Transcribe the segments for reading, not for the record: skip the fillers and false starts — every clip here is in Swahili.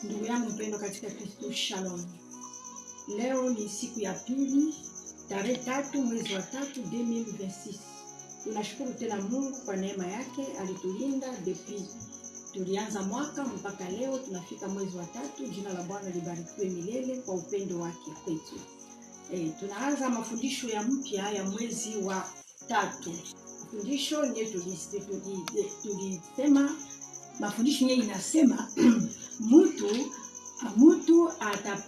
Ndugu yangu mpendwa katika Kristo, shalom. Leo ni siku ya pili, tarehe 3 mwezi wa 3 2026. Tunashukuru tena Mungu kwa neema yake, alitulinda depuis tulianza mwaka mpaka leo tunafika mwezi wa tatu. Jina la Bwana libarikiwe milele kwa upendo wake kwetu. Tunaanza mafundisho ya mpya ya mwezi wa tatu. Mafundisho nye tulisema, mafundisho nye inasema mutu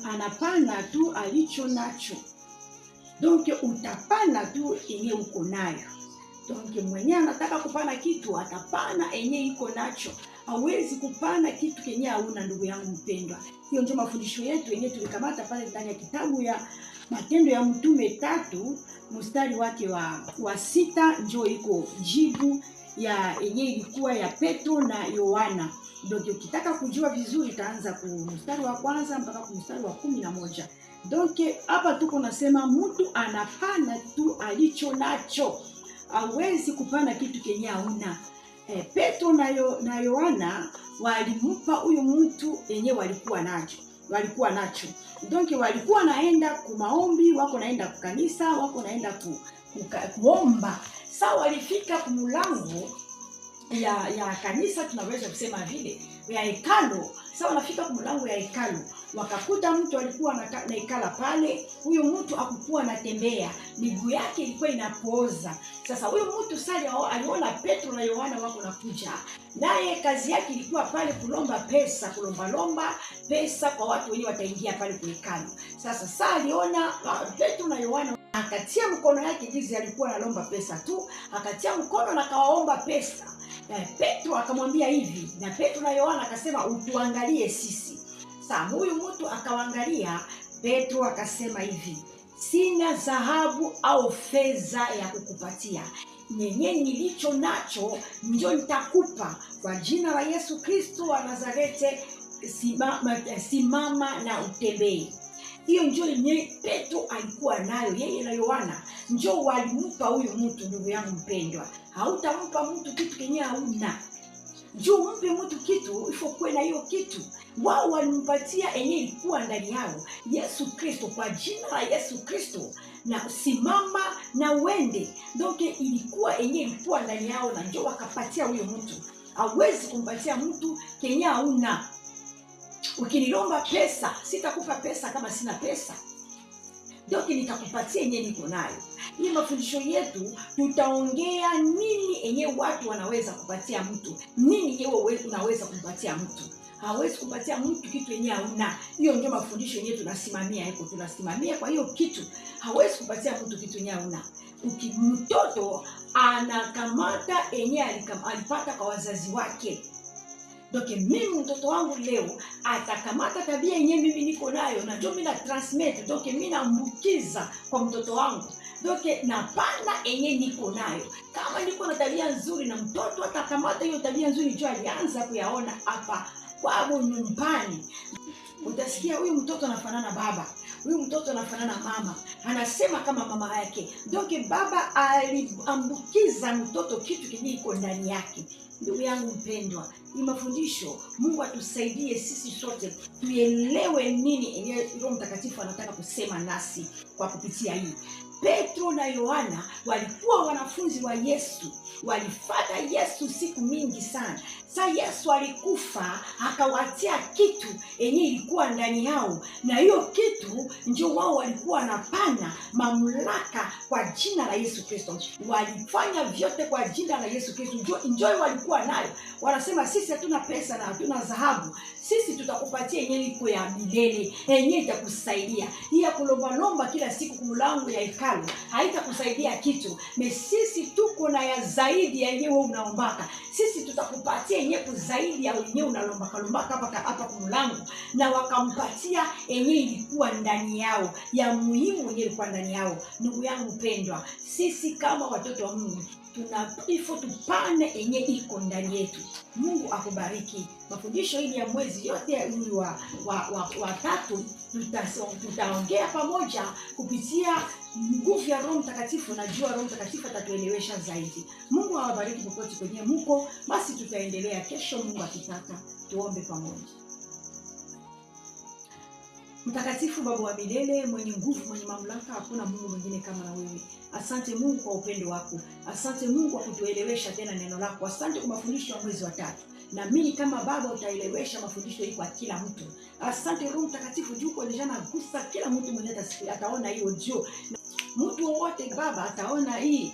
anapana tu alicho nacho, donc utapana tu enye uko nayo. Donc mwenye anataka kupana kitu atapana enye iko nacho, hawezi kupana kitu kenye hauna. Ndugu yangu mpendwa, hiyo ndio mafundisho yetu yenye tulikamata pale ndani ya kitabu ya Matendo ya Mtume 3 mstari wake wa 6, njo iko jibu ya yenye ilikuwa ya Petro na Yohana. Donc ukitaka kujua vizuri utaanza ku mstari wa kwanza mpaka ku mstari wa 11. Donc hapa tuko nasema mtu anapana tu alicho nacho, hawezi kupana kitu kenye hauna. Petro na Yohana walimpa huyu mtu yenye walikuwa nacho. Donc walikuwa naenda kumaombi, wako naenda kukanisa, wako naenda kuomba. Sa walifika kumulango ya kanisa, tunaweza kusema vile ya hekalo. Sa wanafika kumulango ya hekalo, wakakuta mtu alikuwa naikala pale. Huyo mtu akukuwa anatembea, miguu yake ilikuwa inapooza. Sasa huyu mtu sali aliona Petro na Yohana wako nakuja, naye kazi yake ilikuwa pale kulomba pesa, kulombalomba pesa kwa watu wenyewe wataingia pale kuhekalu. Sasa saa aliona Petro na Yohana, akatia mkono yake jinsi alikuwa analomba pesa tu, akatia mkono na akawaomba pesa. Petro akamwambia hivi, na Petro na Yohana akasema, "Utuangalie sisi." Sasa huyu mtu akawaangalia, Petro akasema hivi, "Sina dhahabu au fedha ya kukupatia, nyenye nilicho nacho ndio nitakupa. Kwa jina la Yesu Kristo wa Nazareti, simama, simama na utembee." Hiyo ndio yenye Petro alikuwa nayo, yeye na Yohana njo walimpa huyu mtu. Ndugu yangu mpendwa, hautampa mtu kitu kenye hauna. Juu umpe mtu kitu, ifokuwe na hiyo kitu. Wao walimpatia enye ilikuwa ndani yao, Yesu Kristo. Kwa jina la Yesu Kristo, na simama na uende. Donc ilikuwa enye ilikuwa ndani yao, na njo wakapatia huyo mtu. Hawezi kumpatia mtu kenye hauna. Ukinilomba pesa, sitakupa pesa kama sina pesa. Donc nitakupatia yenye niko nayo. Hii mafundisho yetu tutaongea nini enye watu wanaweza kupatia mtu, nini yewe unaweza kumpatia mtu. Hawezi kupatia mtu kitu yenye hauna. Hiyo ndio mafundisho yenyewe tunasimamia, iko tunasimamia kwa hiyo kitu. Hawezi kupatia mtu kitu yenye hauna. Mtoto anakamata enye alipata kwa wazazi wake. Donc mimi mtoto wangu leo atakamata tabia yenye mimi niko nayo, na ndio mimi na transmettre, donc mimi naambukiza kwa mtoto wangu. Donc napanda enye niko nayo. Kama niko na tabia nzuri, na mtoto atakamata hiyo tabia nzuri, juu alianza kuyaona hapa kwao nyumbani. Utasikia huyu mtoto anafanana baba, huyu mtoto anafanana mama, anasema kama mama yake. Donc baba aliambukiza mtoto kitu kenye iko ndani yake. Ndugu yangu mpendwa, ni mafundisho. Mungu atusaidie sisi sote tuelewe nini yenye Roho Mtakatifu anataka kusema nasi kwa kupitia hii. Petro na Yohana walikuwa wanafunzi wa Yesu, walifata Yesu siku mingi sana. Sa Yesu alikufa, akawatia kitu enye ilikuwa ndani yao, na hiyo kitu ndio wao walikuwa wanapana mamlaka kwa jina la Yesu Kristo. Walifanya vyote kwa jina la Yesu Kristo, njo walikuwa nayo. Wanasema, "Sisi hatuna pesa na hatuna dhahabu, sisi tutakupatia yenye iko ya milele, yenye itakusaidia. Hii ya kulombalomba kila siku kumulango ya hekalu haitakusaidia kitu, mais sisi tuko na ya zaidi ya yenyewe unaombaka. Sisi tutakupatia yenye zaidi ya yenyewe unalombaka lombaka hapa hapa kumulango." Na wakampatia yenye ilikuwa ndani yao, ya muhimu yenye ilikuwa ndani yao. Ndugu yangu mpendwa, sisi kama watoto wa Mungu tuna ifo tupane yenye iko ndani yetu. Mungu akubariki. Mafundisho hili ya mwezi yote huyu wa tatu tutaongea pamoja kupitia nguvu ya Roho Mtakatifu. Najua Roho Mtakatifu atatuelewesha zaidi. Mungu awabariki popote kwenye muko. Basi tutaendelea kesho, Mungu akitaka. Tuombe pamoja. Mtakatifu Baba wa milele, mwenye nguvu, mwenye mamlaka, hakuna Mungu mwingine kama na wewe. Asante Mungu kwa upendo wako, asante Mungu kwa kutuelewesha tena neno lako, asante kwa mafundisho ya mwezi wa tatu. Naamini kama Baba utaelewesha mafundisho hii kwa kila mtu. Asante Roho Mtakatifu juu kwa deja nagusa kila mtu mwenye atasikia, ataona hiyo audio. Mtu wowote Baba ataona hii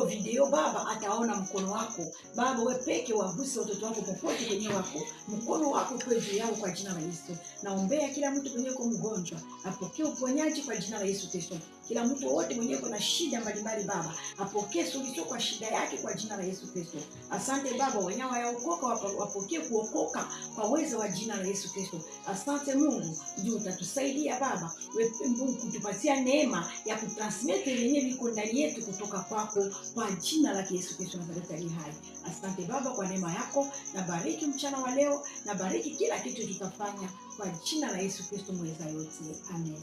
video Baba ataona mkono wako Baba, we peke waguse watoto wako popote kwenye wako, mkono wako uwe juu yao kwa jina la Yesu. Naombea kila mtu mwenye uko mgonjwa apokee uponyaji kwa jina la Yesu Kristo. Kila mtu wote mwenye uko na shida mbalimbali Baba apokee suluhisho kwa shida yake kwa jina la Yesu Kristo. Asante Baba, wenye wayaokoka wapokee kuokoka kwa uwezo wa jina la Yesu Kristo. Asante Mungu, ndio utatusaidia Baba, we Mungu kutupatia neema ya kutransmettre yenye liko ndani yetu kutoka kwako kwa jina la Yesu Kristo Nazareti aliye hai. Asante Baba kwa neema yako, na bariki mchana wa leo, na bariki kila kitu tutafanya kwa jina la Yesu Kristo mweza yote. Amen.